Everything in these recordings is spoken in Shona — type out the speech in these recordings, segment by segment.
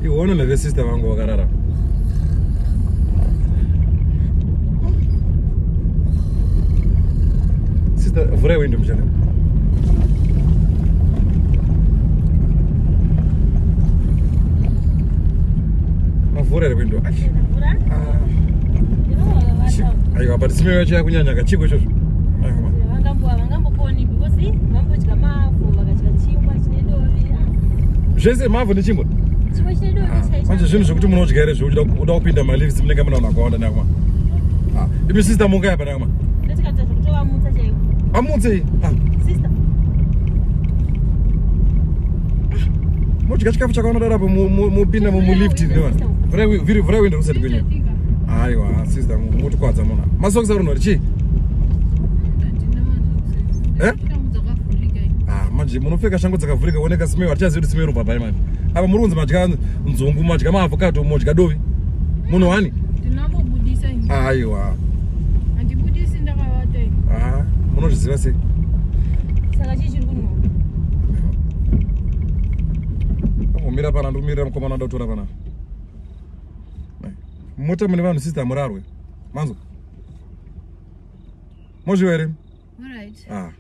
Iona nevesister vangu vakarara. Sister, vhurai window mchana. Mavhura here window? Aiwa, but simeo yacho yakunyanya kachiko ichozvo. Zvese mavhu nechingwa. Manje zvinhu zvekuti munodya here zvekuti uda kupinda malifts munenge muna vanhu vakawanda nakuma. Imi sister mukai apa nakuma. Amutsei. Sister. Modya chikafu chakaona dara apo mopinda mulift vhurai window kusati kwenyu. Aiwa sister mutikwadza muna. Masokisi ari unori chii? Eh? Ah, manje munopfeka shangu dzakavhurika oneka simeo hatichazivi kuti simeo inobva pai manje. Apa muri kunzi madya nzungu, madya maavocado, modya dovi. Munhu wani? Ndinambobudisa ini. Aiwa. Handibudisi ndakavata ini. Ah, munozviziva sei? Saka chii chiri kunhuwa? Ambomira pana, ndikumirira mukomana anoda kutora pana. Mota mune vanhu sister murarwe. Manzo. Mozviwa here? Alright. Ah.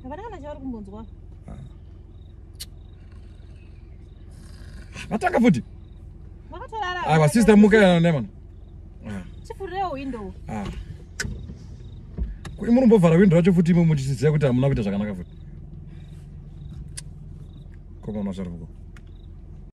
Hapana kana chavari kumbonzwa. Vatanga futi. Vakatorara. Aiwa sister muka yana nemana. Ah. Chivhurirewo window. Ah. Kuri murumbovhara window racho futi imo muchiziva kuti hamuna kuita zvakanaka futi. Koma unosvara vuko.